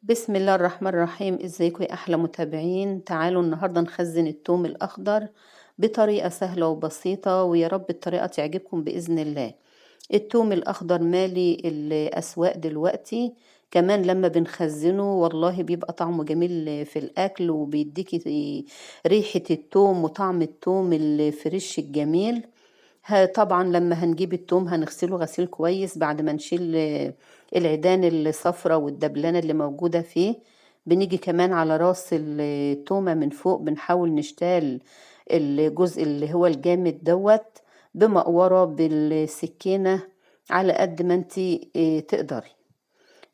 بسم الله الرحمن الرحيم. ازيكم يا احلى متابعين؟ تعالوا النهارده نخزن التوم الاخضر بطريقة سهلة وبسيطة، ويا رب الطريقة تعجبكم باذن الله. التوم الاخضر مالي الاسواق دلوقتي، كمان لما بنخزنه والله بيبقى طعمه جميل في الاكل، وبيديكي ريحه التوم وطعم التوم الفريش الجميل. طبعا لما هنجيب التوم هنغسله غسيل كويس بعد ما نشيل العيدان الصفرة والدبلانة اللي موجودة فيه. بنيجي كمان على راس التومة من فوق، بنحاول نشتال الجزء اللي هو الجامد دوت بمقورة بالسكينة على قد ما انتي تقدري.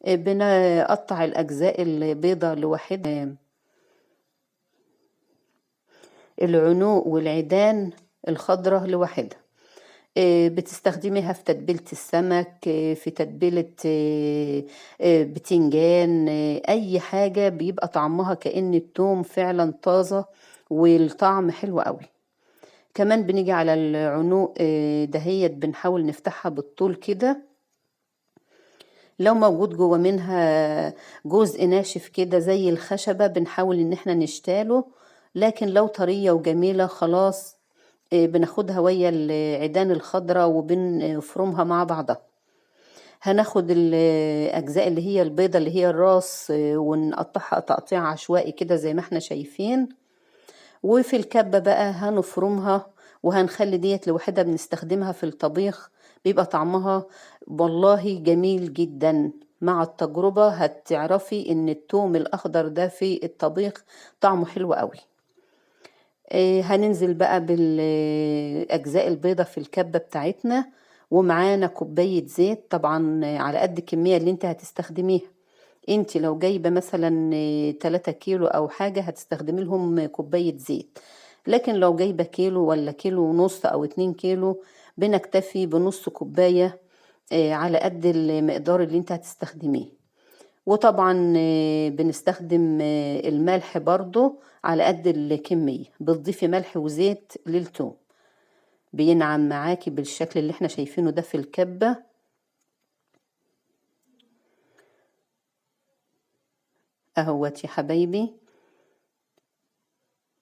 بنقطع الأجزاء البيضة لوحدها، العنوق والعيدان الخضرة لوحدها. بتستخدميها في تتبيلة السمك، في تتبيلة بتنجان، أي حاجة بيبقى طعمها كأن التوم فعلا طازة والطعم حلو قوي. كمان بنيجي على العنوق دهيت بنحاول نفتحها بالطول كده، لو موجود جوه منها جزء ناشف كده زي الخشبة بنحاول ان احنا نشتاله، لكن لو طرية وجميلة خلاص بناخدها ويا العيدان الخضراء وبنفرمها مع بعضها. هناخد الأجزاء اللي هي البيضة اللي هي الراس ونقطعها تقطيع عشوائي كده زي ما احنا شايفين، وفي الكبة بقى هنفرمها وهنخلي ديت لوحدها بنستخدمها في الطبيخ، بيبقى طعمها والله جميل جدا. مع التجربة هتعرفي ان التوم الأخضر ده في الطبيخ طعمه حلو قوي. هننزل بقى بالأجزاء البيضة في الكبة بتاعتنا، ومعانا كوباية زيت طبعا على قد الكمية اللي انت هتستخدميها. انت لو جايبة مثلا 3 كيلو او حاجة هتستخدمي لهم كوباية زيت، لكن لو جايبة كيلو ولا كيلو ونص او 2 كيلو بنكتفي بنص كوباية على قد المقدار اللي انت هتستخدميه. وطبعا بنستخدم الملح برضو على قد الكمية، بتضيفي ملح وزيت للتوم بينعم معاكي بالشكل اللي احنا شايفينه ده في الكبة. اهوت يا حبايبي.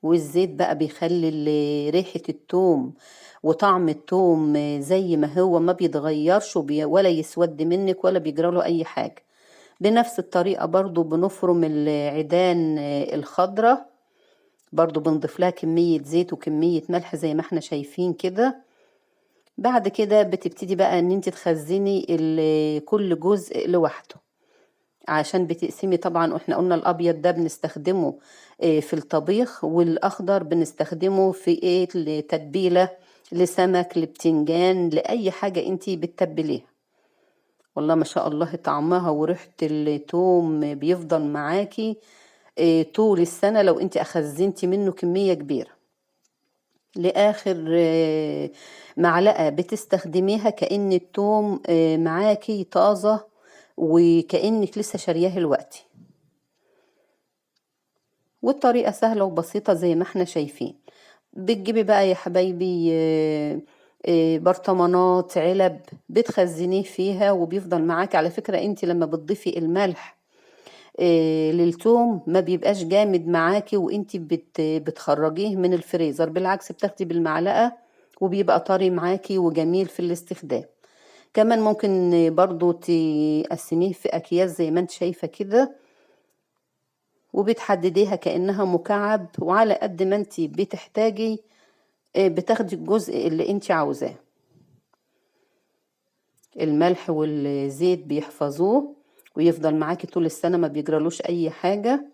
والزيت بقى بيخلي ريحة التوم وطعم التوم زي ما هو، ما بيتغيرش ولا يسود منك ولا بيجراله اي حاجة. بنفس الطريقة برضو بنفرم العيدان الخضرة، برضو بنضيف لها كمية زيت وكمية ملح زي ما احنا شايفين كده. بعد كده بتبتدي بقى ان انت تخزني كل جزء لوحده، عشان بتقسمي طبعا. احنا قلنا الابيض ده بنستخدمه في الطبيخ، والاخضر بنستخدمه في ايه؟ لتتبيلة، لسمك، لبتنجان، لأي حاجة انت بتتبليها. والله ما شاء الله طعمها وريحة التوم بيفضل معاكي طول السنة لو انت اخزنتي منه كمية كبيرة. لآخر معلقة بتستخدميها كأن التوم معاكي طازة وكأنك لسه شارياه دلوقتي. والطريقة سهلة وبسيطة زي ما احنا شايفين. بتجيبي بقى يا حبايبي برطمانات، علب بتخزنيه فيها وبيفضل معاك. على فكرة انت لما بتضيفي الملح للتوم ما بيبقاش جامد معاكي وانت بتخرجيه من الفريزر، بالعكس بتاخدي بالمعلقة وبيبقى طري معاكي وجميل في الاستخدام. كمان ممكن برضو تقسميه في اكياس زي ما انت شايفة كده، وبتحدديها كأنها مكعب، وعلى قد ما انت بتحتاجي بتاخدي الجزء اللي انت عاوزاه. الملح والزيت بيحفظوه ويفضل معاكي طول السنة، ما بيجرالوش اي حاجة.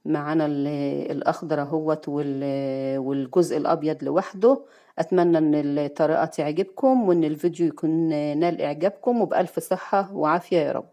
معانا الاخضر اهوت والجزء الابيض لوحده. اتمنى ان الطريقة تعجبكم وان الفيديو يكون نال اعجابكم، وبألف صحة وعافية يا رب.